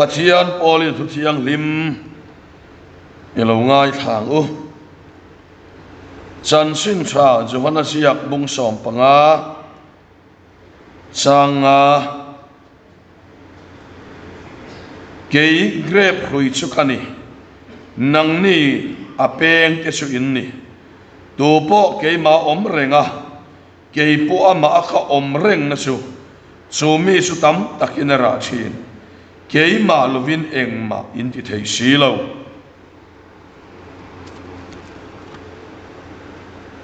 Pathian Pawlin thu thianghlim i lo ngaithla ang u. Chanchin tha Johana ziak bung 15 chang nga Kei grep hrui chu ka ni, nangni a peng te chu in ni. Tu pawh keimah awm reng a, kei pawh amah a ka awm reng na chu, chu mi chu tam takin a rah thin. Keimah lovin engmah in ti thei si lo.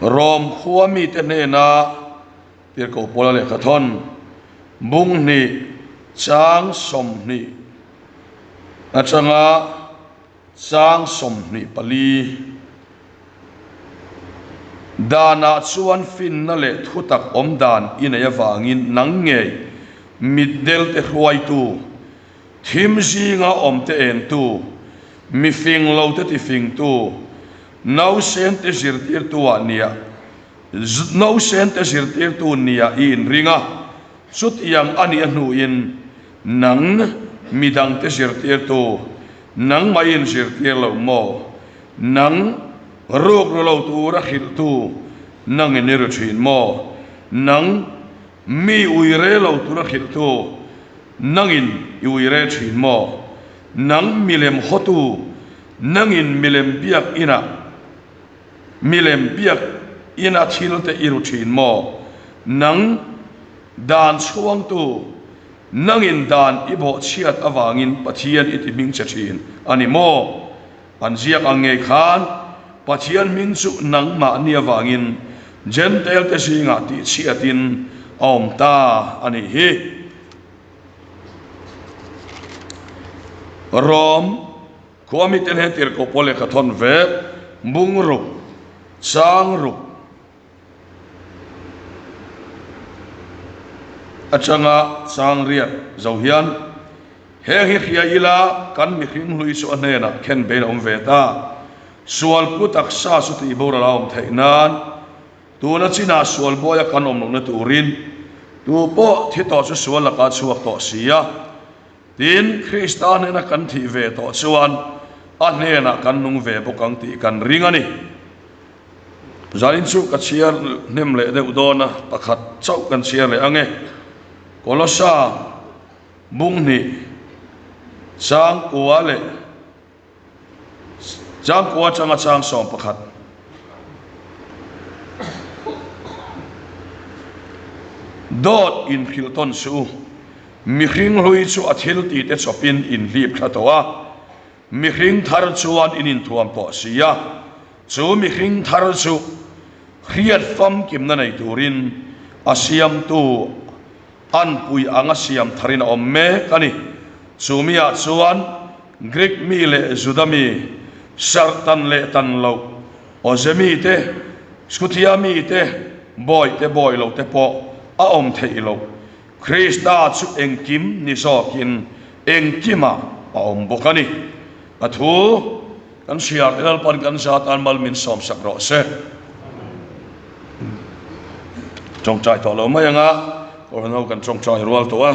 Rom khua mite hnena Tirhkoh Paula lehkha thawn bung hnih chang 20 atanga chang 24 danah chuan finna leh thutak awm dan i nei avangin nang ngei mitdelte hruaitu, thim zinga awmte engtu, mifing lote tifingtu, nausente zirtirtu-ah nia Nausente zirtirtu nia i inring a, chutiang a nih a hnuin nang midangte zirtirtu nangmah i inzirtir lo maw? Nang rukru lo tura hrilhtu nangin i ru thin maw? Nang mi uire lo tura hrilhtu nangin i uire thin maw? Nang milem hawtu nangin milem biak inah Milem biak ina thil te i ru thin maw? Nang dan chhuangtu, nangin dan i bawhchhiat avangin Pathian i ti hming che thin a ni maw? An ziak ang ngei khan Pathian hming chu nangmahni avangin Jentail te zingah tihchhiatin a awm ta a nih hi. Rom. Khua mite hnen tirhkoh pawl lehkha thawn ve, bung ruk, chang ruk atanga chang riat zo hian heng hi hria ila kan mihring hlui chu a hnenah khen bein a awm ve ta. Sual pu taksa chu tih boral a awm theih nan tuna chinah sual buaia kan awm lohna turin tu pawh thi tawh chu sual lakah chhuak tawh si a. Tin, Krista hnena kan thih ve tawh chuan a hnenah kan nung ve bawk ang tih kan ring a ni. Zanin chu ka chhiar hnem leh deuh dawn a, pakhat chauh kan chhiar leh ang e. Kolosa bung hnih chang kua leh Chang kua atanga chang 11. Dawt inhrilh tawn suh u. Mihring hlui chu a thil tih te chawpin in hlip thla tawh a, mihring thar chuan in inthuam tawh si a. Chu mihring thar chu hriat famkimna nei turin a siamtu Anpui anga siam tharin a awm mek a ni. Chu miah chuan Greek mi leh Juda mi, Sartan leh tan loh, Awze mi te, Skuthia mi te, bawi te bawi lo te pawh a awm theih loh. Krista chu engkim ni zawkin engkimah a awm bawk a ni. A thu kan hriat Lalpan kan za tan mal min sawmsak rawh se. Tawngtai tawh lo mai anga Kohhran ho kan tawngtai rual tawh a.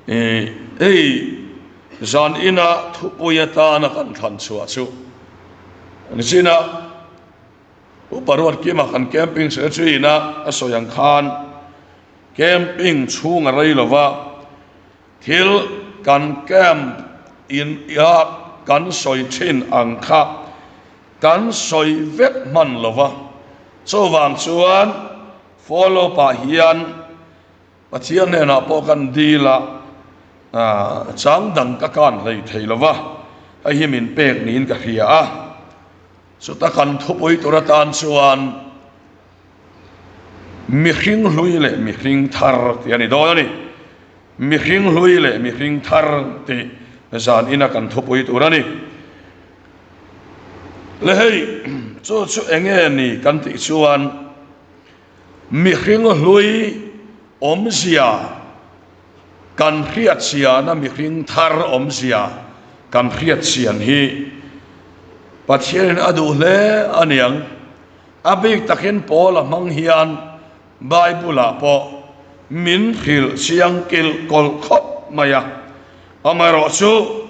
Hei zan ina thupui atana kan thlan chhuah chu nichin a Upa Ruatkima kan camping secretary ina a sawi ang khan camping chhung a rei lova Thil kan camp in a kan sawi thin ang kha kan sawi vek hman lo va, chuvang chuan follow pah hian Pathian hnenah pawh kan dil a, chang dang ka kan hlei thei lo va, hei hi min pek niin ka hria a, chuta kan thupui tur atan chuan mihring hlui leh mihring thar tih a ni dawn a ni. Mihring hlui leh mihring thar tih zan ina kan thupui tur a ni. Le hei, chu chu eng nge ni kan tih chuan mihring hlui awmzia kan hriatchiana mihring thar awmzia kan hriatchian hi Pathianin a duh hle a niang. A bik takin Paula hmang hian Bible-ah pawh min hrilh chiang kilh kawlh khawp mai a. Amaherawhchu,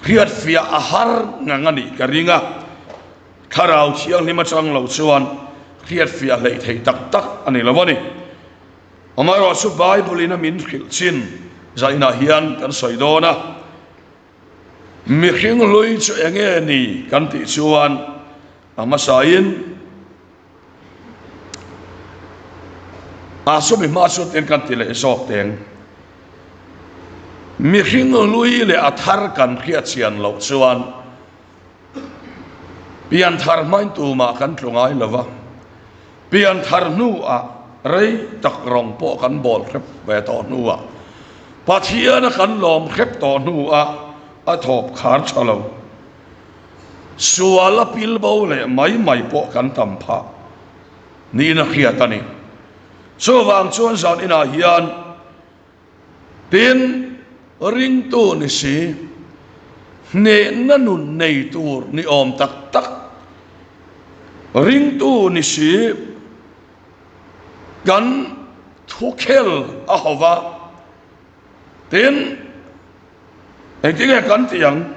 hriatfiah a har ngang a nih ka ring a, Thlarau Thianghlim atang lo chuan hriatfiah hleih theih tak tak a ni lo a ni. Amaherawhchu Bible-in a min hrilh chin zainah hian kan sawi dawn a, mihring hlui chu eng nge ni kan tih chuan a hmasain a chumi hma chu tin kan ti leh zawk teng. Mihring hlui leh a thar kan hriat chian loh chuan pian thar hmain tumah kan tlu ngai lo va, pian thar hnuah rei tak rawng pawh kan bawl hrep ve tawh hnuah Pathiana kan lawm hrep tawh hnuah a thawp khar tha lo. Sual a pil bo leh mai mai pawh kan tam phah niin a hriat a ni. Chuvang chuan zan inah hian tin ringtu ni si, hnehna nun nei tur ni awm tak tak, ringtu ni si kan thukhel a ho va, tin Engtinge kan tih ang?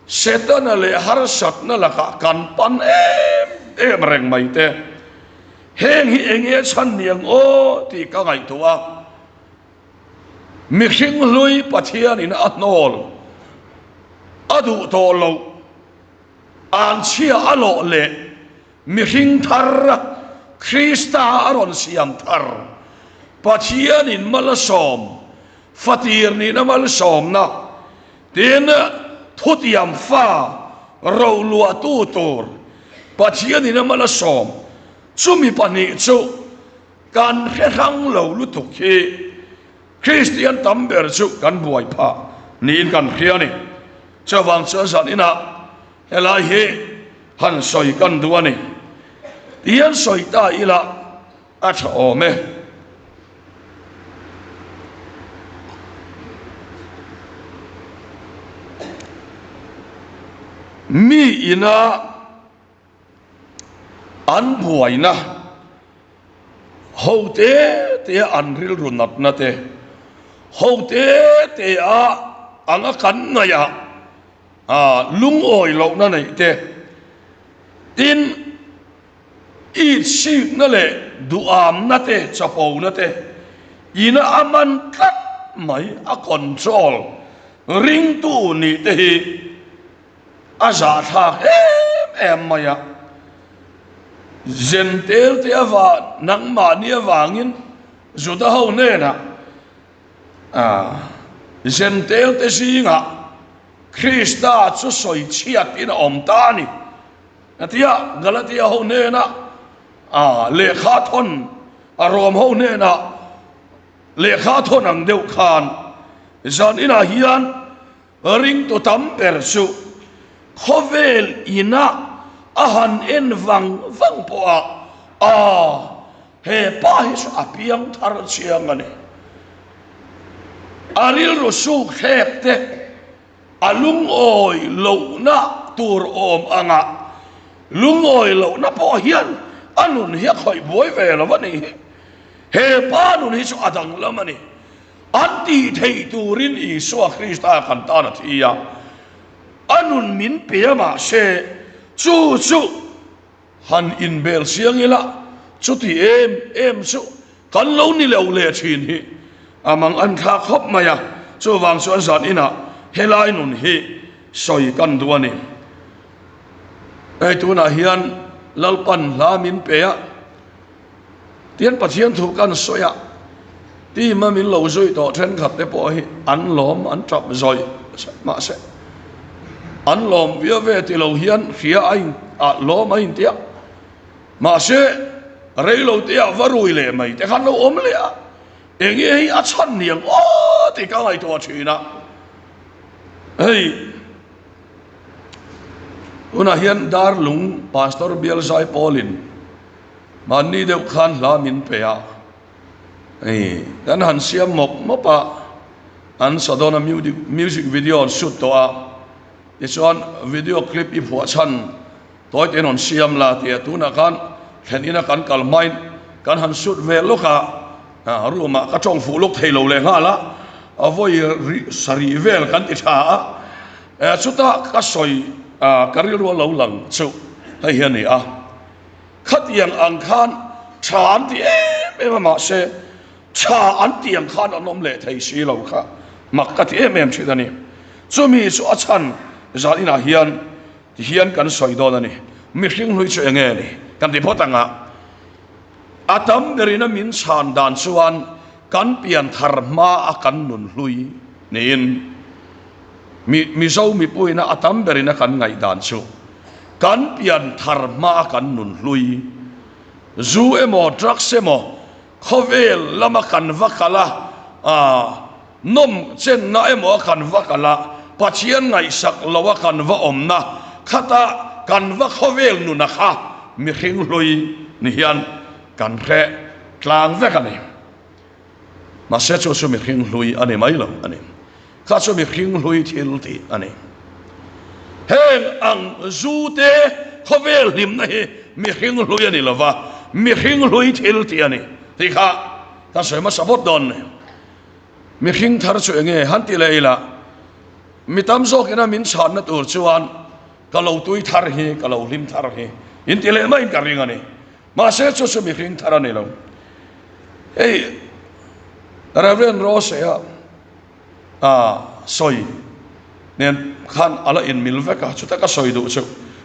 Setana leh harsatna lakah kan pan em em reng mai te. Heng hi enge chhan ni ang aw tih ka ngaihtuah a. Mihring hlui Pathianin a hnawl a duh tawh loh, anchhia a lawh leh Mihring thar, Krista a rawn siam thar, Pathianin malsawm, fatir nihna malsawmna, tin thutiam fa roluahtu tur Pathianin a malsawm, chumi pahnih chu kan hre hrang lo lutuk hi Kristian tam ber chu kan buai phah niin kan hria a ni. Chuvang chuan zan inah Helai hi han sawi kan duh a ni. Tihian sawi ta ila a tha awm e. Mi ina an buaina ho te te a an rilru natna te, ho te te a anga kan ngaih ah A lungawi lohna neih te, tin, itsikna leh duhamna te, chapona te ina a man tlat mai, a control ringtu nih te hi a zahthlak em em mai a. Zentel te avang, nangmahni avangin Juda ho hnenah Zentel te zingah Krista chu sawi chhiatin a awm ta a ni. Atia Galatia ho hnena lehkha thawn, a Rom ho hnena lehkha thawn ang deuh khan zan inah hian Ringtu tam ber chu khawvel ina a han en vang vang pawh a, Aw, he pa hi chu a piang thar chiang a ni. A rilru suk thlek te, a lungawi lohna tur awm anga lungawi lohna pawh hian a nun hi a khawih buai ve lo a ni hi. He pa nun hi chu a danglam a ni. An tih theih turin Isua Krista kan tan a thi a, a nun min pe a mahse chu chu han inbel chiang ila chuti em em chu kan lo ni lo leh thin hi a mang an thlak khawp mai a, chuvang chuan zan inah helai nun hi sawi kan duh a ni. Hei tunah hian Lalpan hla min pe a. Tian Pathian thu kan sawi a, team a min lo zui tawh thenkhat te pawh hi an lawm an tap zawih mahse an lawm viau ve ti lo hian hria a in ah lawm a intia mahse rei lo te ah va rui leh mai te khan lo awm leh a enge hi a chhan ni ang aw tih ka ngaihtuah thin a hei tunah hian Darlung Pastor Bial Zaipawlin Mahni deuh khan hla min pe a, hei kan han siam mawp mawp a, an sa dawn a music video an shoot tawh a, tichuan video clip i phuah chhan tawi tein rawn siam la tia tunah khan thlen ina kan kal hmain kan han shoot ve lawk a, room ah ka tawng fuh lawk thei lo leh nghal a. A vawi rih sarih vel kan ti tha a, chuta ka sawi ka rilru a lo lang chu hei hi a ni a, khatiang ang khan tha an ti em em a mahse tha an tih ang khan an awm leh thei si lo kha mak ka ti em em thin a ni. Chumi chu a chhan zan inah hian tihian kan sawi dawn a ni, mihring hlui chu enge ni kan ti phawt ang a. A tam berin a min chhan dan chuan kan pian thar hma a kan nun hlui niin mi Mizo mipuina a tam berin a kan ngaihdan chu kan pian thar hma a kan nun hlui zu emaw drugs emaw khawvel lama kan va kal a nawm chenna emaw a kan va kal a Pathian ngaihsak lo a kan va awmna khata kan va khawvel nuna kha mihring hlui ni hian kan hre tlang vek a ni. Mahse chu chu mihring hlui a ni mai lo a ni. Kha chu mihring hlui thil tih a ni. Heng ang zu te khawvel hlimna hi mihring hlui a ni lova, mihring hlui thil tih a ni tih kha kan sawi hmasa bawt dawn a ni. Mihring thar chu enge han ti leh ila, mi tam zawkina min chhanna tur chuan ka lo tui thar hi, ka lo hlim thar hi in ti leh maiin ka ring a ni. Mahse chu chu mihring thar a ni lo. Hei Reverend Rose-a sawi nen khan a la inmil vek a, chuta ka sawi duh chu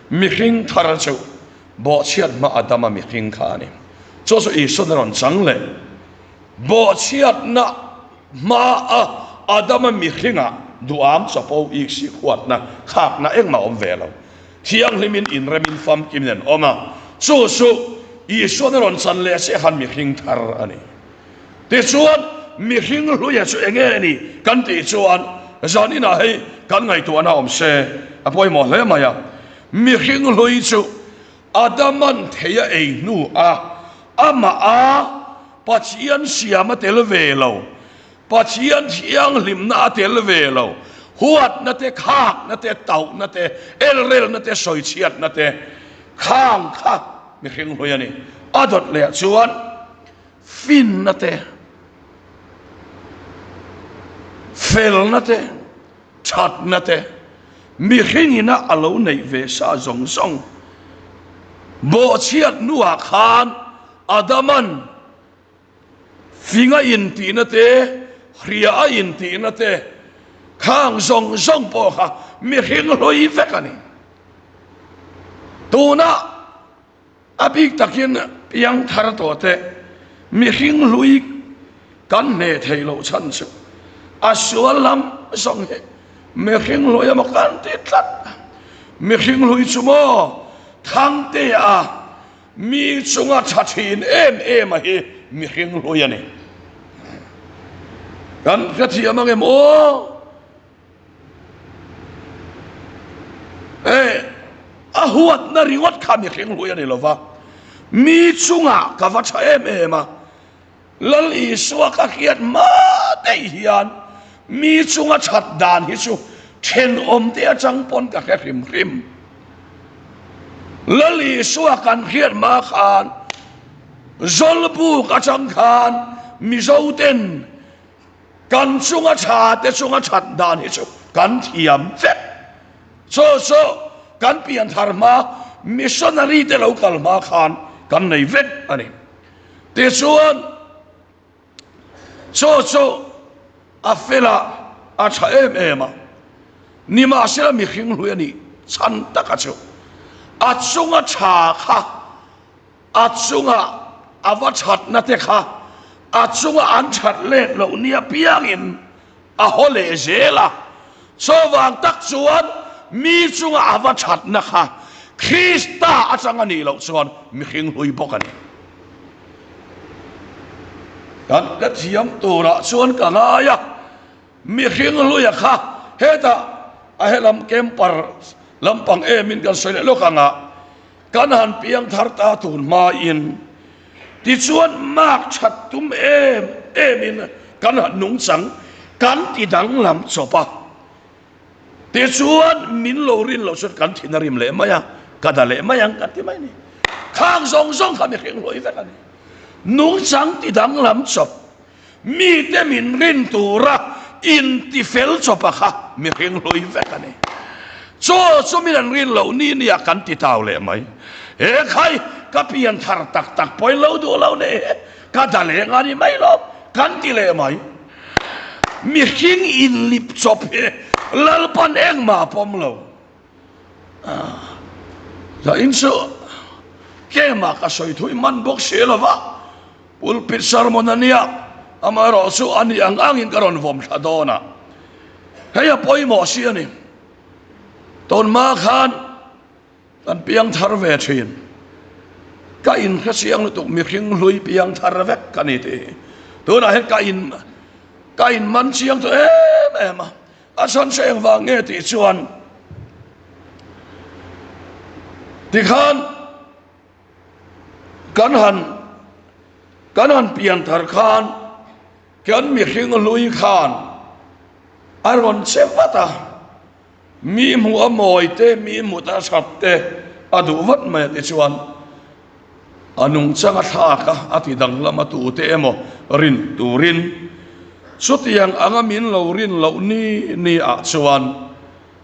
mihring thar chu bawhchhiat hma a dama mihring kha a ni. Chu chu Isuan a rawn chang leh. Bawhchhiatna hmaa Adama mihringah duham chapo iksik huatna khakna engmah awm ve lo. Thianghlimin inremin famkimin an awm a, chu chu Isuan a rawn chan leh chiah khan mihring thar a ni. Tichuan, mihring hluia chu eng nge ni kan tih chuan zan inah hei kan ngaihtuahna awm se a pawimawh hle mai a. Mihring hlui chu Adaman thei a ei hnu a, amah a Pathian siam a tel ve lo, Pathian thianghlimna a tel ve lo, huatna te, khakna te, tauhna te, elrelna te, sawichhiatna te, khang kha mihring hlui a ni. A dawt leh chuan finna te, felna te, Thatna te, mihringina a lo neih ve sa zawng zawng bawhchhiat hnuah khan Adaman fing a intihna te, hria a intihna te, khang zawng zawng pawh kha mihring hlui vek a ni. Tunah A bik takin piang thar tawh teh, mihring hlui kan hneh theih loh chhan chu a sual lam zawng hi mihring hlui emaw kan ti tlat. Mihring hlui chu maw Thangtea mi chunga tha thin em em a hi mihring hlui a ni. Kan hrethiam ang em aw? Eh, a huatna ringawt kha mihring hlui a ni lova, mi chungah ka va tha em em a, Lal Isua ka hriat hma daih hian mi chunga that dan hi chu thenawm te atang pawn ka hre hrim hrim. Lal Isua kan hriat hma khan Zawlbuk atang khan Mizo ten Kan chunga tha te chunga that dan hi chu kan thiam vek. Chu chu kan pian thar hma missionary te lo kal hma khan kan nei vek a ni. Tichuan chu chu a fel a, a tha em em a. Nimahsela mihring hlui a nih chhan taka chu a chunga tha kha A chunga a va thatna te kha a chunga an that let loh nia piangin a haw leh zel a. Chuvang tak chuan mi chunga a va thatna kha Krista atang a nih loh chuan mihring hlui bawk a ni. Kan ka thiam turah chuan ka ngai a, mihring hluia kha hetah a helam camper lampang emin kan sawi leh lawk ang a, Kan han piang thar ta tun hmain tichuan mark that tum em emin kan han nungchang kan ti danglam chawp a, tichuan min lo rin loh chuan kan thin a rim leh mai a, ka da leh mai ang kan ti mai a ni. Khang zawng zawng kha mihring hlawih vek a ni. Nungchang ti danglam chawp, mite min rin tura. Intifel chawpa kha mihring hlui vek a ni. Chaw chu min an rin loh ni nia kan ti tau leh mai. He khai, ka pian thar tak tak pawhin lo duh lo nei he, ka da leh nga ni mai lo, kan ti leh mai. Mihring inlip chawp hi Lalpan engmah a pawm lo. Zain chu kemah ka sawi thui man bawk si lo va, Pulpit sermon a nia, amaherawh chu a nih ang angin ka rawn vawm thla dawn a, hei a pawimawh si a ni. Tawnhma khan kan piang thar ve thin, ka inhre chiang lutuk mihring hlui piang thar vek ka ni tih hi tunah hian ka in ka inman chiang tawh em em a, a chhan chu engvang nge tih chuan tikhan Kan han kan han pian thar khan kan mihring hlui khan a rawn che vat a, mi hmuh a mawi te, mi hmut a that te a duh vat mai a tichuan a nungchang a thlak a, a ti danglam a tute emaw rin turin chutiang anga min lo rin loh ni ni ah chuan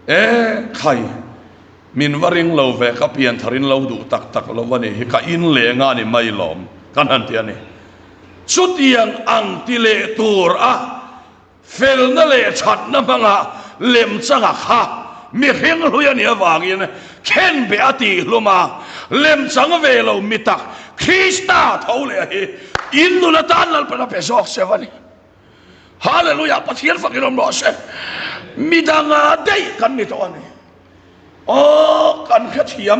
e khai Min va ring lo ve, ka pian thar in lo duh tak tak lo a nih hi, ka in leh nga ni mai lawm, kan han ti a ni. Chutiang ang ti leh tur a felna leh thatna hmanga lemchanga kha mihring hlui a nih avangin khenbeh a tihhlum a, lemchang ve lo mi tak Krista tho leh hi in nun atan Lalpan a pe zawk se va ni. Hallelujah, Pathian fakin awm rawh se. Midanga daih kan ni tawh a ni. Aw, kan hrethiam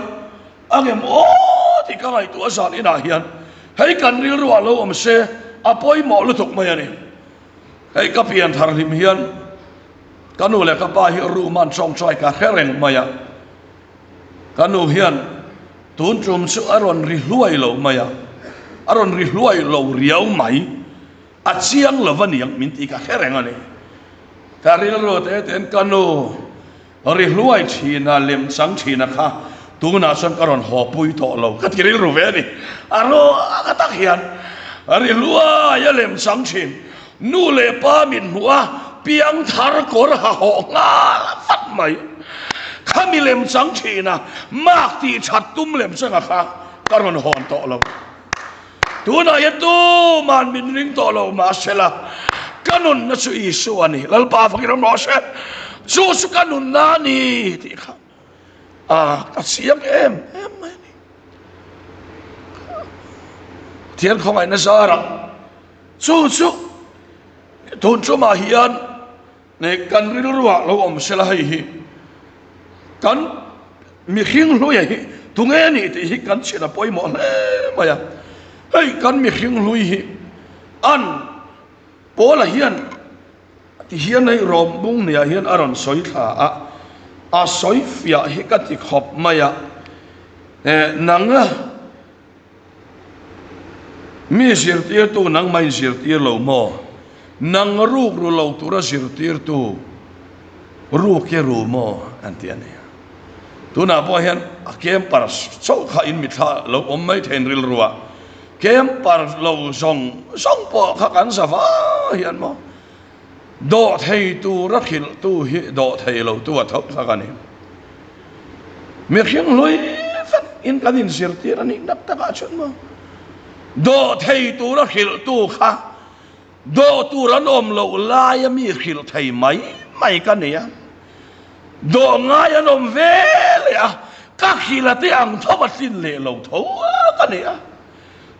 angem aw tih ka ngaihtuah zan inah hian hei kan rilru ah lo awm se a pawimawh lutuk mai a ni. Hei ka pian thar hlim hian ka nu leh ka pa hi room an tawngtai ka hre reng mai a. Ka nu hian tun tum chu a rawn ri hluai lo mai a, a rawn ri hluai lo riau mai. A chiang lo a niang min tih ka hre reng a ni. Ka rilru te te'n ka nu ri hluai thina lem chang thina kha tunah chuan ka rawn haw pui tawh lo ka ti rilru ve a ni. A ruang a tak hian ri hluai a lem chang thin nu leh pa min hmuh a piang thar kawr ha hawh nghal vat mai. Khami lem chang thina mark tih that tum lem changa kha ka rawn hawn tawh lo. Tunah hian tuma'n min ring tawh lo mahsela ka nunna chu Isua a ni. Lalpa fakin awm rawh se. Chu chu ka nunna a ni tih kha a ka chiang em em mai a ni. Pathian khawngaihna zarah chu chu tun tumah hian Nei kan rilruah lo awm sela hei hi kan mihring hluia hi tunge a nih tih hi kan chhin a pawimawh hle mai a. Hei kan mihring hlui hi an Paula hian ti hian hei Rom bung hniah hian a rawn sawi thla a, a sawi fiah hi ka ti khawp mai a. Nang Mi zirtirtu nangmah in zirtir lo maw? Nang ruk ru lo tura zirtirtu ruk i ru maw? An ti a ni. Tunah pawh hian a camper chauh kha in mithla lo awm mai theiin rilru a, camper lo zawng zawng pawh kha kan za va hian maw? Dawh thei tura hrilhtu hi dawh thei lo tu a tho thlak a ni. Mihring hlui vek in kan inzirtir a nih nak takah chuan maw dawh thei tura hrilhtu kha dawh tur an awm loh laia mi hrilh thei mai mai ka ni a. Dawh ngai an awm ve leh a, ka hrilh a te ang tho a tlin leh lo tho ka ni a.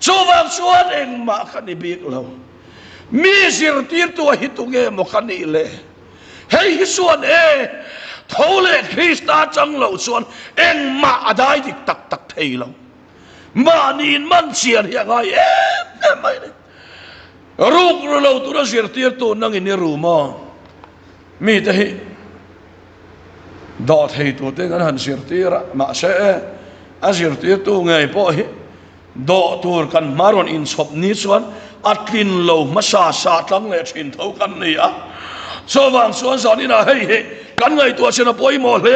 Chuvang chuan engmah ka ni bik lo. Mi zirtirtu a hi tunge maw ka nih le? Hei hi chuan e, tho leh Krista chang lo chuan engmah a dai dik tak tak thei lo. Mahni in man chian hi a ngai em em mai ni. Ruk ru lo tura zirtirtu nangin i ru maw? Mite hi dawh thei turte kan han zirtir a, mahse e, a zirtirtu ngei pawh hi Dawh tur kan hma rawn inchhawp ni chuan a tlin lo hmasa sa tlang leh thin tho kan ni a. Chuvang chuan zan inah hei hi kan ngaihtuah chin a pawimawh hle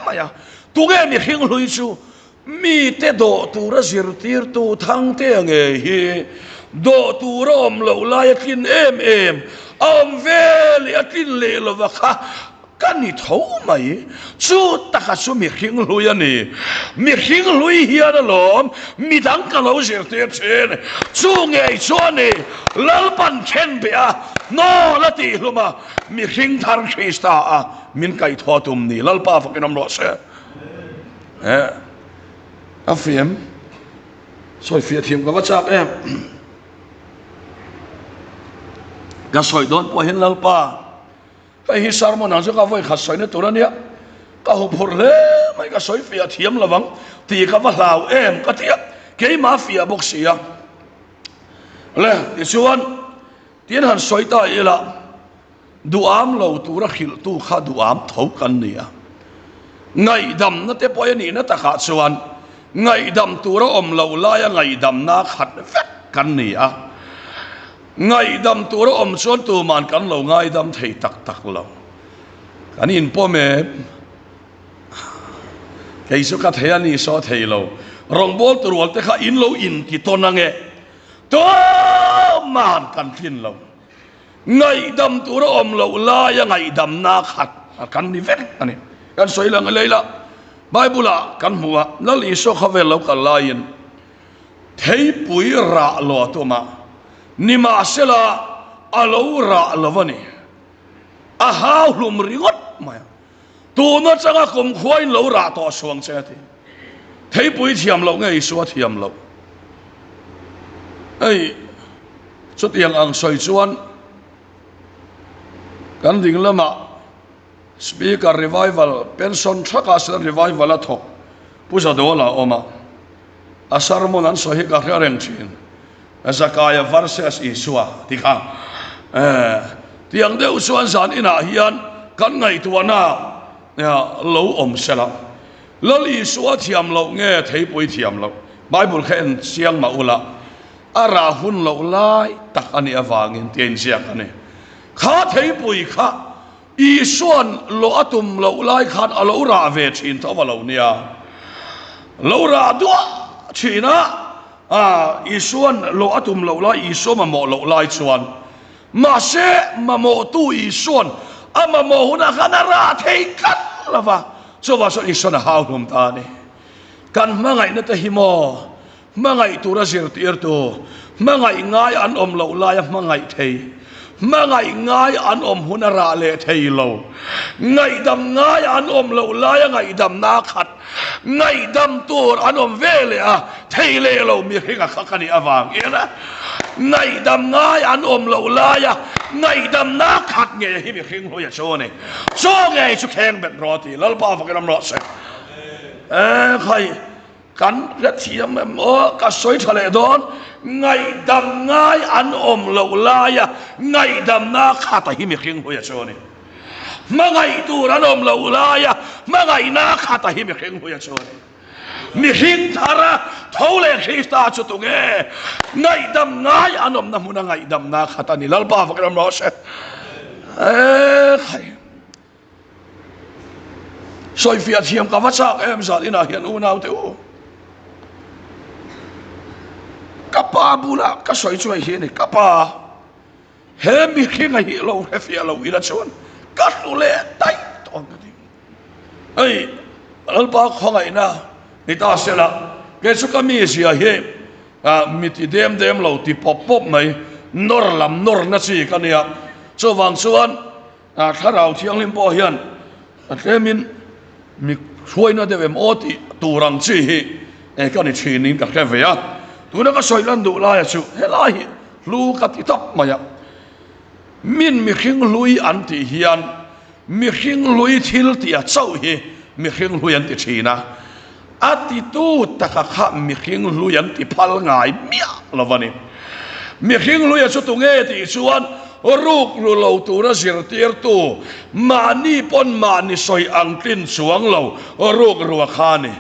mai a. Tunge mihring hlui chu mite dawh tura zirtirtu Thangtea ngei hi dawh tur a awm loh lai a tlin em em. A awm ve leh a tlin leh lova kha ka ni tho mai. Chu taka chu mihring hlui a ni. Mihring hlui hian alawm midang ka lo zirtir thin. Chu ngei chu a ni. Lalpan then beh a, hnawl a tih hlum a, mihring thar Krista a min kaihthawh tum ni. Lalpa fakin awm rawh se. Eh, a fiam. Sawi fiah thiam ka va chak em. Ka sawi dawn pawh hian Lalpa, hei hi sermon ang chu ka vawi khat sawina tur a nia, ka huphurh hle mai ka sawi fiah thiam lo ang tih ka va hlau em ka ti a, keimah fiah bawk si a. Le, tichuan, tin han sawi ta ila, Duham lo tura hrilhtu kha duham tho kan ni a. Ngaihdamna te pawh a nihna takah chuan ngaihdam tura awm lo laia ngaihdamna khat vek kan ni a. Ngaihdam tura awm chuan tuman kan lo ngaidam thei tak tak lo. Kan inpawm em? Kei chu ka thei a ni saw thei lo. Rawngbawltu rual te kha in lo inti tawn ange. Tuman kan tlin lo. Ngaihdam tur a awm loh laia ngaihdamna khat kan ni vek a ni. Kan sawi lang lei la, Bible-ah kan hmu a, Lal Isua khawvel lo kal laiin theipui rah lo a tum a, nimahsela a lo rah lo a ni. A hau hlum ringawt mai a. Tun atanga kumkhuain lo rah tawh suang che a ti. Theipui thiam loh nge Isua thiam loh? Hei chutiang ang sawi chuan kan ding lamah Speaker Revival pension thakah Sena Revival a thawk Pu Zadawla a awm a, a sermon an sawi hi ka hria reng thin. Zakaia versus Isua ti kha tiang deuh chuan zan inah hian kan ngaihtuahna lo awm sela. Lal Isua thiam loh nge theipui thiam loh? Bible kha en chiang mah ula, a rah hun loh lai tak a nih avangin tia inziak a ni. Kha theipui kha Isua'n lawh a tum loh lai khan a lo rah ve thin tho a lo nia. Lo rah duah thin a, Isua'n lawh a tum loh lai, Isua mamawh loh lai chuan. Mahse, mamawhtu Isua'n a mamawh hunah khan a rah thei tlat lo va, chuvang chuan Isua'n a hau hlum ta a ni. Kan hmangaihna te hi maw? Hmangaih tura zirtirtu, hmangaih ngai an awm loh laia hmangaih thei, hmangaih ngai an awm hun a rah leh thei lo, ngaihdam ngai an awm loh laia ngaihdamna khat, ngaihdam tur an awm ve leh a thei leh lo mihring a kha ka nih avangin ngaihdam ngai an awm loh laia ngaihdamna khat ngei hi mihring hlui a chu a ni. Chaw ngei chu kheng bet rawh a ti. Lalpa fakin awm rawh se. E khai. Kan hrethiam em aw, ka sawi tha leh dawn, ngaihdam ngai an awm loh laia ngaihdamna khata hi mihring hlui a chu a ni. Hmangaih tur an awm loh laia hmangaihna khata hi mihring hlui a chu a ni. Mihring thara tho leh Krista chu tunge? Ngaihdam ngai an awmna hmuna ngaihdamna khat a ni. Lalpa fakin awm rawh se. Ekhai. Sawifiah thiam ka va chak em zan inah hian unau te u. Ka pa bulah ka sawi chu hei hi a ni, ka pa he mihring a hi lo hrefiah lo ila chuan ka hlu leh daih tawh ang ka ti. Hei Lalpa khawngaihna ni ta sela kei chu ka mizia hi mi ti dem dem lo ti pawp pawp mai nawr lam nawrna chi ka nia. Chuvang chuan A thlarau thianghlim pawh hian a tlemin mi hruaina deuh em aw tih tur ang chi hi e ka ni thinin ka hre ve a. Tuna ka sawi lan duh laia chu helai hi hlu ka ti tawp mai a. Min mihring hlui an tih hian mihring hlui thil tih a chauh hi mihring hlui an ti thin a. A titu taka kha mihring hlui an ti phal ngai miah lo a ni. Mihring hluia chu tunge tih chuan ruk ru lo tura zirtirtu mahni pawn mahni sawi ang tlin chuang lo ruk rua kha a ni.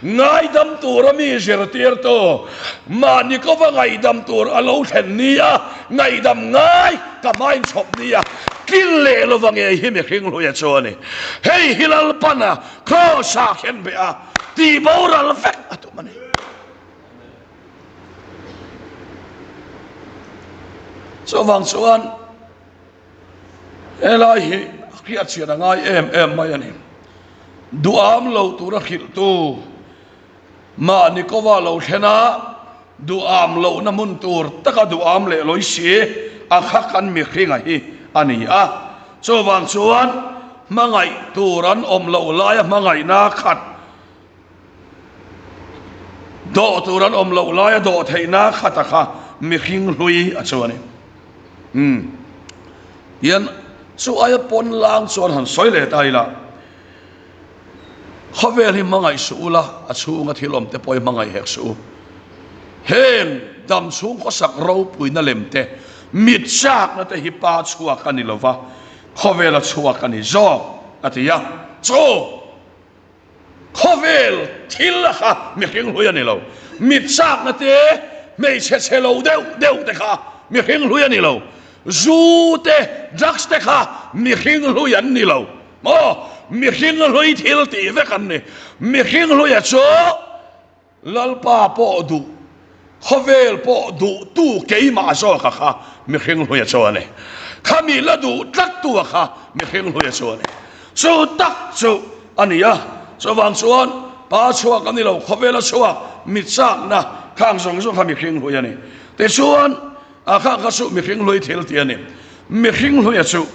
Ngaidam tura mi zirtirtu mahni kova ngaihdam tur a lo thlen nia ngaihdam ngai ka hmain chhawp nia tlin leh lova ngei hi mihring hluia chu a ni. Hei hi Lalpana Kraws-ah khen beh a, tih boral vek a tum a ni. Chuvang chuan. Helai hi hriatchhiat a ngai em em mai a ni. Duham lo tura hrilhtu mahni kova lo thlen a, duham lohna hmun tur taka duham leh lawi si a kha kan mihringa hi a ni a. Chuvang chuan hmangaih tur an awm loh laia hmangaihna khat Dawh tur an awm loh laia dawh theihna khata kha mihring hlui a chu a ni. Umm. Tian chu aia pawn lang chuan han sawi leh ta ila, khawvel hi hmangaih suh ula, a chhunga thil awm te pawh hi hmangaih hek suh u. Heng dam chhung khawsak ropuina lem te, mit chakna te hi pa chhuak a ni lova, khawvela chhuak a ni zawk a ti a. Chu! Khawvel thil a kha mihring hlui a ni lo. Mit chakna te, hmeichhe chhe lo deuh deuh te kha mihring hlui a ni lo. Zu te, drugs te kha mihring hlui an ni lo. Maw? Mihring hlui thil tih vek an ni. Mihring hluia chu. Lalpa pawh duh, khawvel pawh duhtu keimah zawka kha mihring hluia chu a ni. Khami la duh tlattua kha mihring hluia chu a ni. Chu tak chu a ni a, chuvang chuan pa chhuak a ni lo, khawvela chhuak mi chakna khang zawng zawng kha mihring hlui a ni. Tichuan, a kha kha chu mihring hlui thil tih a ni. Mihring hluia chu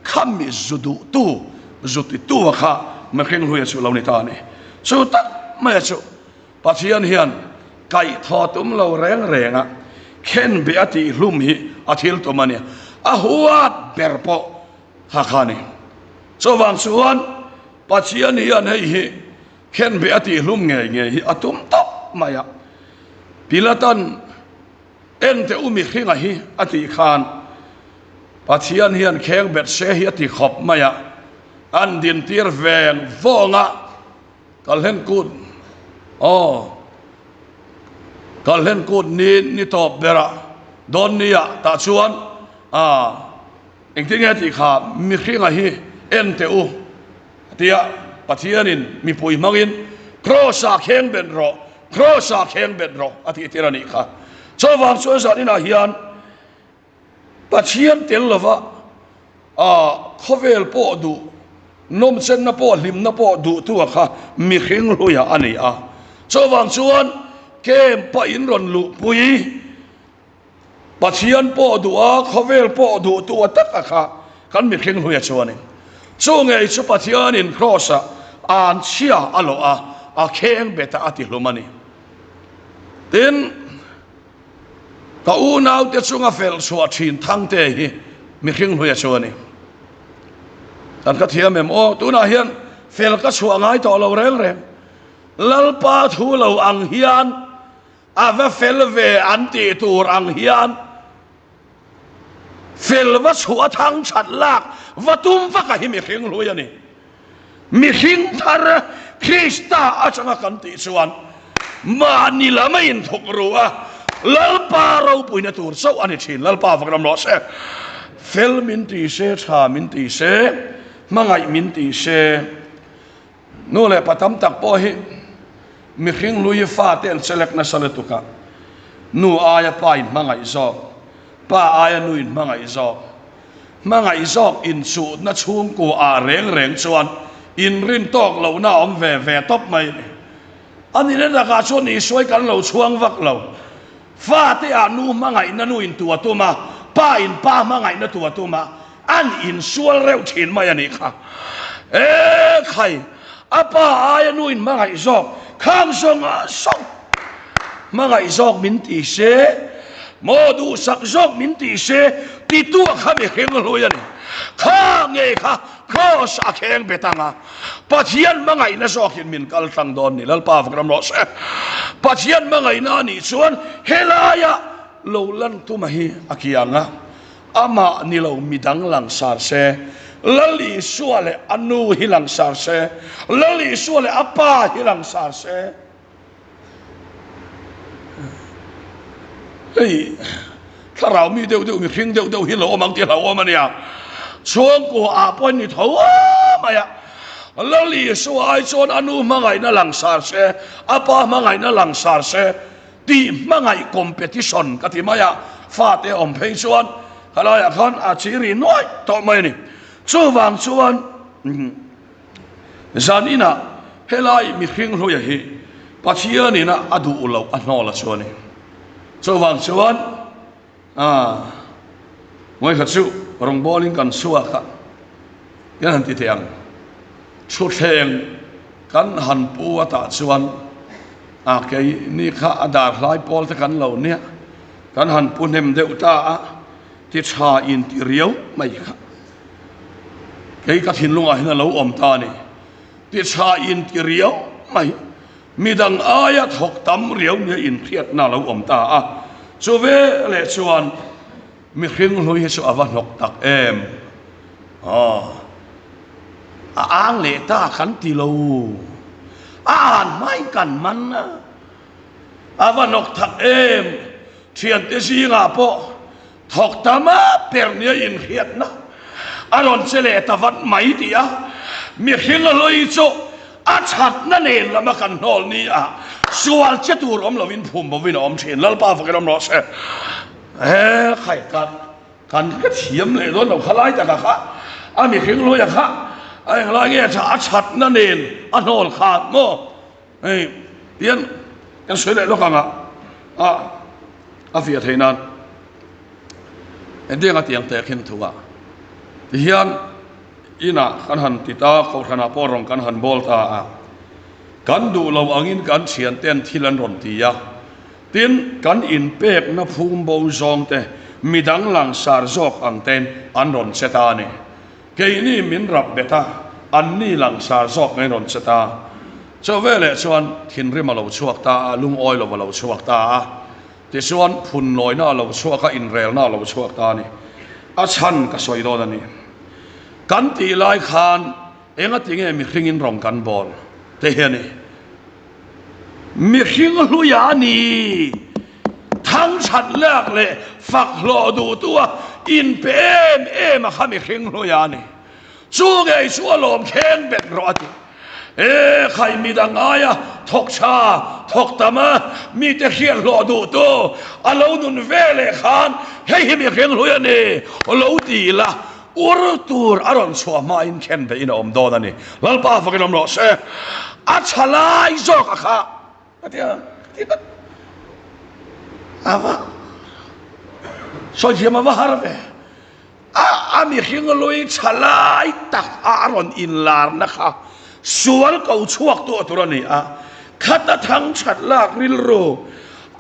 khami zu duhtu, zu titua kha mihring hluia chu lo ni ta a ni. Chu tak maia chu Pathian hian kaih thaw tum lo reng reng a, khenbeh a tih hlum hi a thil tum a nia. A huat ber pawh kha kha a ni. Chuvang chuan Pathian hian hei hi khenbeh a tih hlum ngei ngei hi a tum tawp mai a. Pilatan Ente u mihringa hi a tih khan Pathian hian kheng bet se hi a ti khawp mai a, an dintir veng vawng a, Kalhlen kut aw Kalhlen kut ni ni tawp berah dawn nia tah chuan a engtin nge tih kha mihringa hi ente u a ti a, Pathianin mipui hmangin Kraws-ah kheng bet rawh, Kraws-ah kheng bet rawh a tih tir a nih kha. Chuvang chuan zan inah hian Pathian tel lova khawvel pawh duh, nawmchenna pawh, hlimna pawh duhtu a kha mihring hluiah a ni a. Chuvang chuan camp a in rawn luhpui Pathian pawh duh a, khawvel pawh duhtu a tak a kha kan mihring hluia chu a ni. Chu ngei chu Pathianin Kraws-ah an chhia a lawh a, a kheng bet a, a ti hlum a ni. Tin, ka unaute chunga fel chhuah thin Thangte hi mihring hluia chu a ni. Kan ka thiam em aw, tunah hian fel ka chhuah ngai tawh lo reng reng. Lalpa thu lo ang hian A va fel ve an tih tur ang hian fel va chhuah a thang that lak va tum vak a hi mihring hlui a ni. Mihring thar Krista atanga kan tih chuan mahni lam a inthuk ru a, Lalpa ropuina tur chauh a ni thin. Lalpa vak ram rawh se. Fel min ti se, tha min ti se, hmangaih min ti se. Nu leh pa tam tak pawh hi mihring hlui fate an chelek nasa lutuk a, nu aia pa in hmangaih zawk, pa aia nu in hmangaih zawk, hmangaih zawk inchuhna chhungkua ah reng reng chuan inrin tawk lohna a awm ve ve tawp mai a ni. A nihna takah chuan Isuai kan lo chhuang vak lo. Fate ah nu hmangaihna nu in tu a tum a, pa in pa hmangaihna tu a tum a, An insual reuh thin mai a nih kha. E khai, a pa aia nu in hmangaih zawk, khang zawng ah zawk hmangaih zawk min ti se, maw duhsak zawk min ti se titu a kha mihring hlui a ni. Kha ngei kha Kraws a kheng bet ang a, Pathian hmangaihna zawkin min kal tlang dawn ni. Lalpa vak ram rawh se. Pathian hmangaihna a nih chuan helaia lo lan tuma hi a kiang a. Amah ni lo midang langsar se, Lal Isua leh a nu hi langsar se, Lal Isua leh a pa hi langsar se. Hei thlarau mi deuh deuh mihring deuh deuh hi lo awm ang tih hlauhawm a nia. Chhungkua ah pawh ni tho mai a. Lal Isua ai chuan a nu hmangaihna langsar se, a pa hmangaihna langsar se. Tih hmangaih competition ka ti mai a, fate awm phei chuan khalaiah khan a chi ri nuai tawh mai a ni. Chuvang chuan zan inah helai mihring hluia hi Pathian ina a duh loh a hnawl a chu a ni. Chuvang chuan ngawi kha chu rawngbawlin kan chhuak a, kan han ti teh ang. Thutthleng kan han pu atah chuan a keini kha a dar hlai pawl te kan lo nia, kan han pu hnem deuh ta a. Ti tha in ti riau mai kha kei ka thinlungah hian a lo awm ta a ni. Ti tha in ti riau mai, midang aia thawk tam riau nia inhriatna a lo awm ta a. Chu veleh chuan mihring hlui hi chu a va hnawk tak em? Aw, a ang leh ta kan ti lo, a an hmain kan man a, a va hnawk tak em? Thiante zingah pawh thawk tam a per nia inhriatna a rawn che leh ta vat mai tih a, mihring hlui chu a thatna nen lama kan hnawl ni a, sual che tur awm lovin phum bovin a awm thin. Lalpa fakin awm rawh se. He khai kan kan ka thiam leh dawn lo kha lai taka kha a mihring hluia kha a englai nge a thatna nen a hnawl khan maw? Hei tian kan sawi leh lawk ang a, a a fiah theih nan engtiang a tiang teh khin thu a tihian inah kan han ti ta kohhranah pawh rawn kan han bawl ta a, kan duh lo angin kan thianten thil an rawn ti a, tin kan inpekna phum bo zawng te midang langsar zawk ang ten an rawn che ta a ni. Keini min rap bet a, anni langsar zawk ngain rawn che ta. Chaw veleh chuan thinrim a lo chhuak ta a, lungawi lo a lo chhuak ta a. Tichuan phunlawina a lo chhuak a, inrelna a lo chhuak ta a ni. A chhan ka sawi dawn a ni. Kan tih lai khan engati nge mihringin rawng kan bawl te hi a ni. Mihring hluia a ni. Thangthat lak leh fak hlawh duhtu a inpe em em a kha mihring hluia a ni. Chu ngei chu a lawm kheng bet rawh a ti. E khai midang aia thawk tha, thawk tam a, mite hriat hlawh duhtu a lo nun ve leh khan hei hi mihring hlui a ni lo ti ila Ur tur a rawn chhuah hmain khen beihin a awm dawn a ni. Lalpa fakin awm rawh se. A tha lai zawk a kha. Ka ti a, ka ti vat. A va sawi thiam a va har ve. A a mihring lui tha lai tak a a rawn inlarna kha sual ko chhuak tu tur a ni a. Khata thang that lak rilru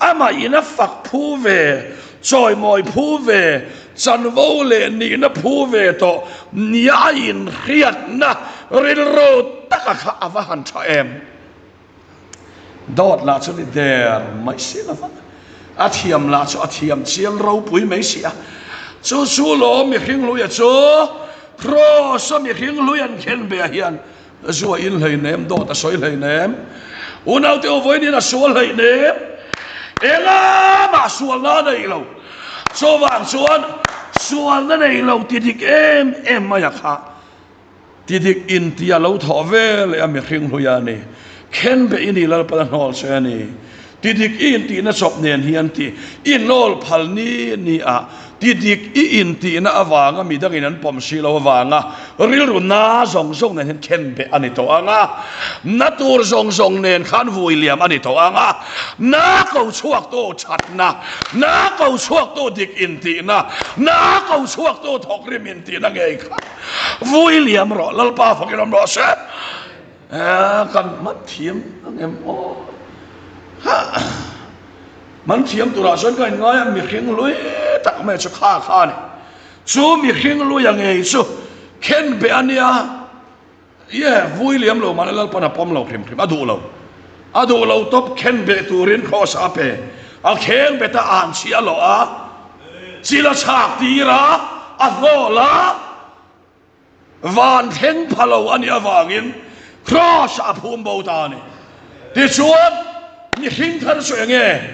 Amah in a fak phu ve, chawimawi phu ve, chanvo leh nihna phu ve tawh nia a inhriatna rilru taka kha a va han tha em? Dawt lah chu ni der mai si lo va, a thiam lah chu a thiam chiang ropui mai si a. Chu chu lawm mihring hluia chu Kraws-a mihring hlui an khen ve ah hian Zu a in hleinem, dawt a sawi hleinem, unaute aw vawiin a sual hleinem, engah sualna a nei lo. Chuvang chuan sualna nei lo ti dik em em mai a kha ti dik inti a lo thawh ve leh a mihring hlui a ni. Khen beh i ni Lalpan a hnawl che a ni. Ti dik i intihna chawp nen hian ti i hnawl phal ni ni a, ti dik i intihna avanga midangin an pawm si lo avanga rilru na zawng zawng nen hian khen beh a ni tawh ang a, na tur zawng zawng nen khan vui liam a ni tawh ang a, na ko chhuaktu thatna, na ko chhuaktu dik intihna, na ko chhuaktu thawkrim intihna ngei kha vui liam rawh, Lalpa fakin awm rawh se. Kan man thiam ang em aw? Man thiam turah chuan ka inngai a, mihring lui tak mai chu kha kha a ni. Chu mihring luia ngei chu khen beh a nia, ye vui liam lo mahni Lalpan a pawm lo hrim hrim, a duh lo. A duh lo tawp khen beh turin kraws a pe, a kheng bet a, an chhi a lawh a, chil a chhak tir a, a hnawl a. Van thleng pha lo a nih avangin Kraws a phum bo ta a ni. Tichuan, mihring thar chu eng nge?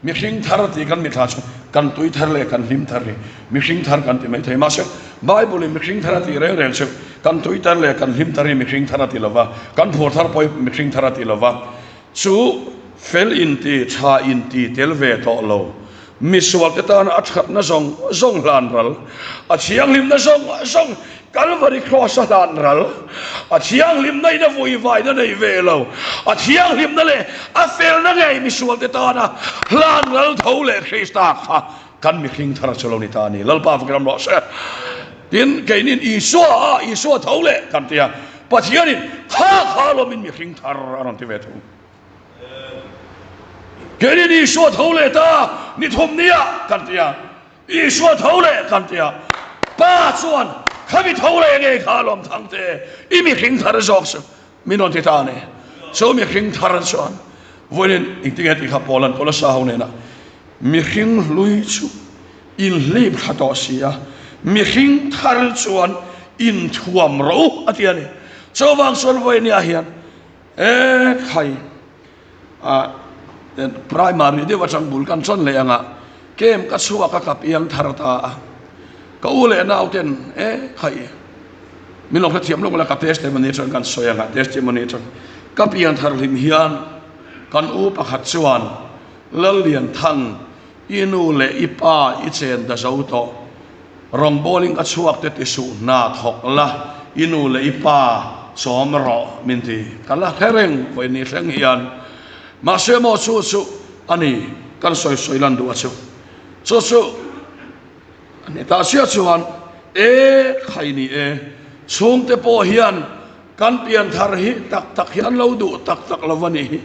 Mihring thar tih kan mithla chu kan tui thar leh kan hlim thar hi mihring thar kan ti mai thei. Mahse, Bible-in mihring thar a tih reng reng chu kan tui thar leh kan hlim thar hi mihring thar a ti lo va, kan phur thar pawh hi mihring thar a ti lo va. Chu fel inti, tha inti tel ve tawh lo. Misualte tana a thatna zawng zawng hlan ral, a thianghlimna zawng zawng. Kalvari Kraws a hlan ral, a thianghlimna in a vuivaina nei ve lo, a thianghlimna leh a felna ngei misualte tana hlan ral tho leh Krista kha kan mihring thar chu lo ni ta a ni. Lalpa fak ram rawh se. Tin, keinin Isua a, Isua tho leh kan ti a, Pathianin kha kha lawmin mihring thar a rawn ti ve thung. Keinin Isua tho leh ta ni thum nia kan ti a, Isua tho leh kan ti a, Pa chuan khami tho leh ngei kha lawm thang te, i mihring thar zawk chu min rawn ti ta a ni. Chu mihring thar chuan vawiin engtinge tih kha Paulan Kolossa ho nena mihring hlui chu inhlip thla tawh si a, mihring thar chuan inthuam ro a ti a ni. Chuvang chuan vawiin hian e khai Ah primary deuh atang bul kan chawn leh anga kem ka chhuak a ka piang thar ta a, ka u leh nau ten e khai min lo hrethiam lawk la ka testimony atang kan sawi anga testimony atang ka pian thar hlim hian kan u pakhat chuan Lallianthang i nu leh i pa i chen da zo tawh Rawngbawlin ka chhuak te ti suh hna thawk la, i nu leh i pa chawm rawh min ti. Ka la hre reng vawi ni thleng hian. Mahse maw chu chu a ni kan sawi sawi lan duh a chu. Chu chu a ni ta sia chuan e khai ni e, chhungte pawh hian Kan pianthar hi tak tak hi an lo duh tak tak lo a nih hi.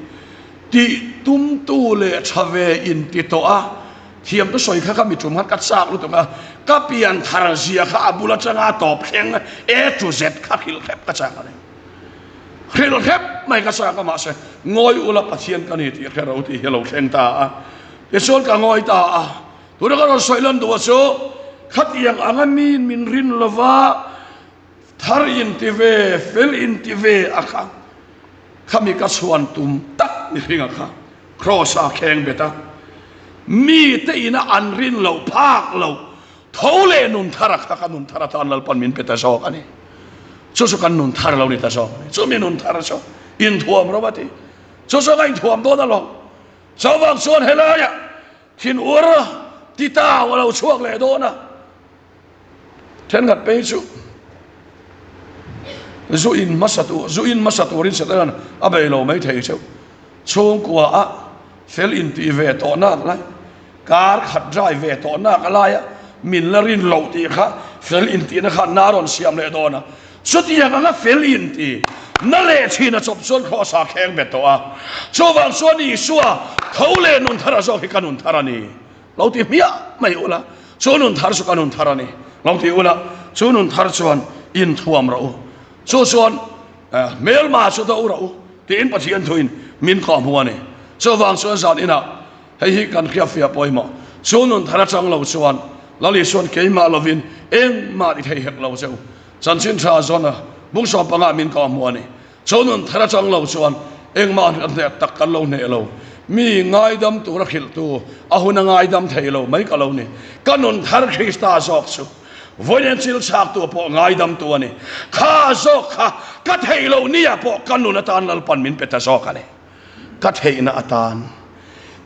Tih tumtu leh tha ve in ti tawh a, thiam te sawi kha ka mi tum khan ka chak lutuk a, ka pianthar zia kha a bul atanga a tawp thleng A to Z kha hrilh hrep ka chak a ni. Hrilh hrep mai ka chak a mahse ngawi ula Pathian ka ni tih hre ro tih hi a lo thleng ta a, tichuan ka ngawi ta a. Tuna ka rawn sawi lan duh a chu khatiang anga miin min rin lova, Thar inti ve, fel inti ve a kha, khami ka chhuan tum tak mihringa kha Kraws a kheng bet a, mite ina an rin loh phak loh tho leh nun thar a kha ka nun thar atan Lalpan min pe ta zawk a ni. Chu chu kan nun thar lo ni ta zawk a ni. Chumi nun thar chu inthuam ro a ti. Chu chu ka inthuam dawn alawm. Chuvang chuan helaiah thinur titau a lo chhuak leh dawn a. Thenkhat phei chu zu in hmasa tur, zu in hmasa turin Satan a bei lo mai thei cheu. Chhungkua a fel intih ve tawh nak lai, kar khat dry ve tawh nak a laia min la rin loh tih kha fel intihna khan na rawn siam leh dawn a. Chutiang anga fel inti na leh thin a chawp chuan Kraws ah kheng bet tawh a. Chuvang chuan Isua tho leh nun thar a zawk hi ka nun thar a ni. Lo ti hmiah mai ula, chu nun thar chu ka nun thar a ni. Lo ti ula, chu nun thar chuan inthuam rawh u. Chu chuan hmelma chu do rawh u tiin Pathian thuin min kawh hmu a ni. Chuvang chuan zan inah hei hi kan hriatfiah pawimawh. Chu nun thar atang lo chuan Lal Isuan keimah lovin engmah ti thei hek lo che u. Chanchin tha zawna bung sawm panga min kawh hmu a ni. Chu nun thar atang lo chuan engmah an hneh tak kan lo hneh lo. Mi ngaidam tura hrilhtu a hun a ngaidam thei lo mai ka lo ni. Ka nun thar Krista zawk chu vawiin chil chhaktu pawh ngaidamtu a ni. Kha zawk kha ka theih loh nia pawh ka nun atan Lalpan min pe ta zawk a ni. Ka theihna atan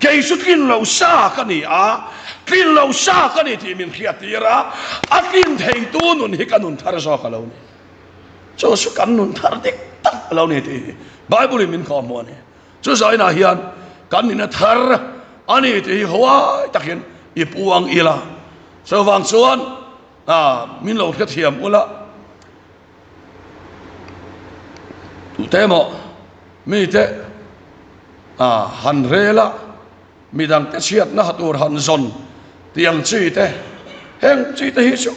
kei chu tlin lo sa ka ni a, tlin lo sa ka ni tih min hriattir a, a tlin theitu nun hi ka nun thar zawk a lo ni. Chu chu kan nun thar dik tak a lo ni tih hi Bible in min kawh hmuh a ni. Chu zainah hian kan nihna thar a ni tih hi huai takin i puang ila. Chuvang chuan min lo hrethiam ula tute emaw mite han rel a, midangte chhiatna ha tur han zawn tiang chi te, heng chi te hi chu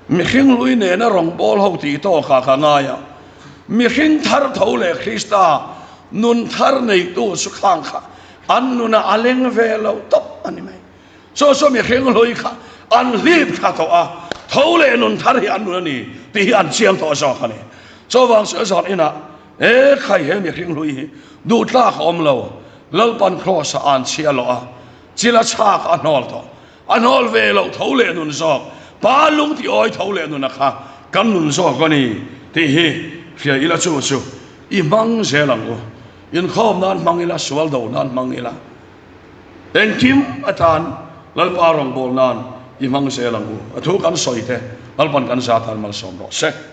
Mihring lui nena rawngbâwl ho tih tâwkah ka ngai a, mihring thar tho leh Krista nun thar neitu chu khang kha an nunah a leng ve lo tawp a ni mai. Chu chu mihring hlui kha an hlip thla tawh a, tho leh nun thar hi an nun a ni tih hi an chiang tawh zawk a ni. Chuvang chu zan inah he khai he mihring hlui hi duh tlak a awm lo, Lalpan Kraws-ah an chhia loh a, chil a chhak a hnawl tawh. A hnawl ve loh tho leh nun zawk, pa lung ti awi tho leh nun a kha kan nun zawk a ni tih hi hria ila chu chu i hmang zel ang u. Inkhawm nan hmang ila, sual do nan hmang ila, engkim atan Lalpa rawngbâwl nan i hmang zel ang u. A thu kan sawi te. Lalpan kan za tan malsawm rawh se.